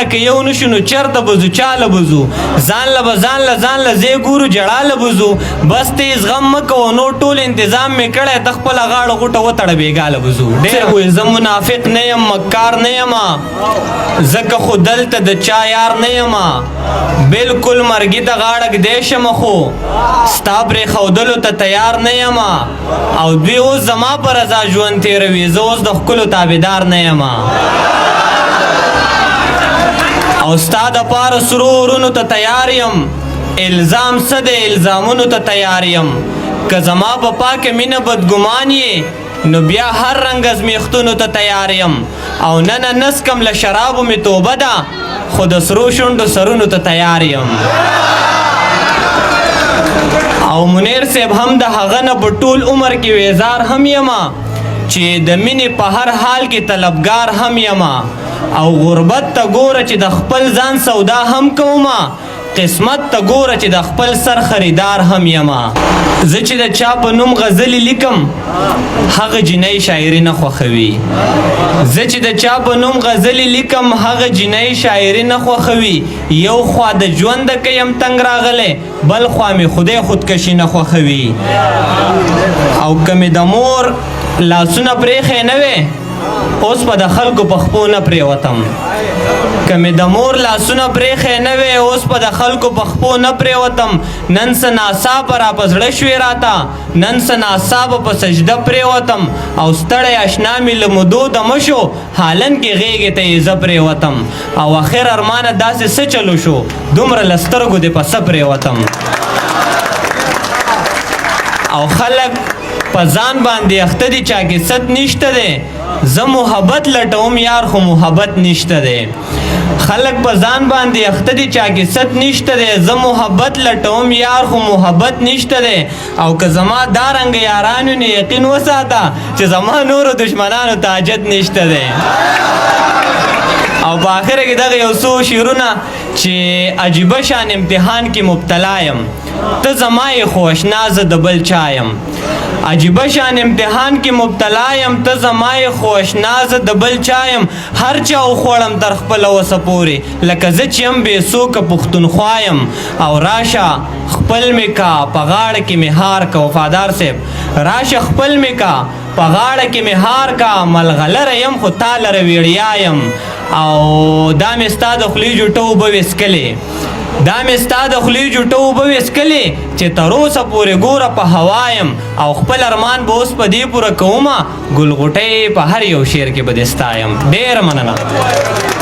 که یو نشو نو چرته به ځو، چاله به ځو؟ ځان له به ځان له ځان له ځای ګورو، جړا له به ځو. بس ته زغم مه کوه، نور ټول انتظام مې کړی، ته خپله غاړه غوټه وتړه، بېګا له به ځو. ډېر وایي زه منافق نه یم، مکار نه یم، ځکه خو دلته د چا یار نه یم. بالکل مرګي ته غاړه ږدی شم، خو ستا پرېښودلو ته تیار نه یم. او دوی اوس زما په رضا ژوند تېروي، زه اوس د ښکلو تابعدار نه یم. او ستا د پاره سرو ورونو ته تیار یم، الزام څه دی، الزامونو ته تیار یم. که زما په پاکه مینه بدګمان یې، نو بیا هر رنګ ازمیښتونو ته تیار یم. او نه نه نسکم، له شرابو مې توبه ده، خو د سرو شونډو سرونو ته تیار یم. او منیر صاحب هم د هغه نه په ټول عمر کې ویزار هم یم، چې د مینې په هر حال کې طلبګار هم یم. او غربت ته ګوره چې د خپل ځان سودا هم کومه، قسمت ته ګوره چې د خپل سر خریدار هم یم. زه چې د چا په نوم غزلې لیکم، هغه جینۍ شاعري نه خوښوي. زه چې د چا په نوم غزلې لیکم، هغه جینۍ شاعري نه خوښوي. یو خوا د ژوند که یم تنګ راغلی، بل خوا مې خدای خودکشي نه خوښوي. او که مې د مور لاسونه پرېښی نه وی، اوس په د خلکو په خپو نه پرېوتم. که مې د مور لاسونه پرېښی نه وی، اوس په د خلکو په خپو نه پرېوتم. نن څه ناڅاپه را په زړه شوې راته، نن څه ناڅاپه په سجده پرېوتم. او ستړی اشنا مې له مودو دمه شو، حالن کې غېږې ته یې زه پرېوتم. او اخر ارمانه داسې څه چلو شو، دومره له سترګو دې په څه پرېوتم. او خلک په ځان باندې اخته دي، چا کې ست نشته دی، زه محبت لټوم یار، خو محبت نشته دی. خلک په ځان باندې اخته دي، چا کې ست نشته دی، زه محبت لټوم یار، خو محبت نشته دی. او که زما دا رنګ یارانو نه یقین وساته چې زما نورو دشمنانو ته حاجت نشته دی. او په آخره کې دغه یو څو شعرونه چې عجیبه شان امتحان کې مبتلا یم، ته زما یې خو اشنا، زه د بل چا یم. عجیبه شان امتحان کې مبتلا یم، ته زما یې خو اشنا، زه د بل چا یم. هر چا وخوړم تر خپله وسه پورې، لکه زه چې یم بې څوکه پښتونخوا یم. او راشه خپل مې کا، په غاړه کې مې هار کا، وفادار صاحب، راشه خپل مې کا، په غاړه کې مې هار کا، ملغلره یم خو تا لره ویړیا یم. او دا مې ستا د خولې جوټه اوبه وڅکلې، دا مې ستا د خولې جوټه اوبه وڅکلې، چې تر اوسه پورې ګوره په هوا یم. او خپل ارمان به اوس په دې پوره کومه، ګل غوټۍ په هر یو شعر کې به دې ستایم. ډېره مننه.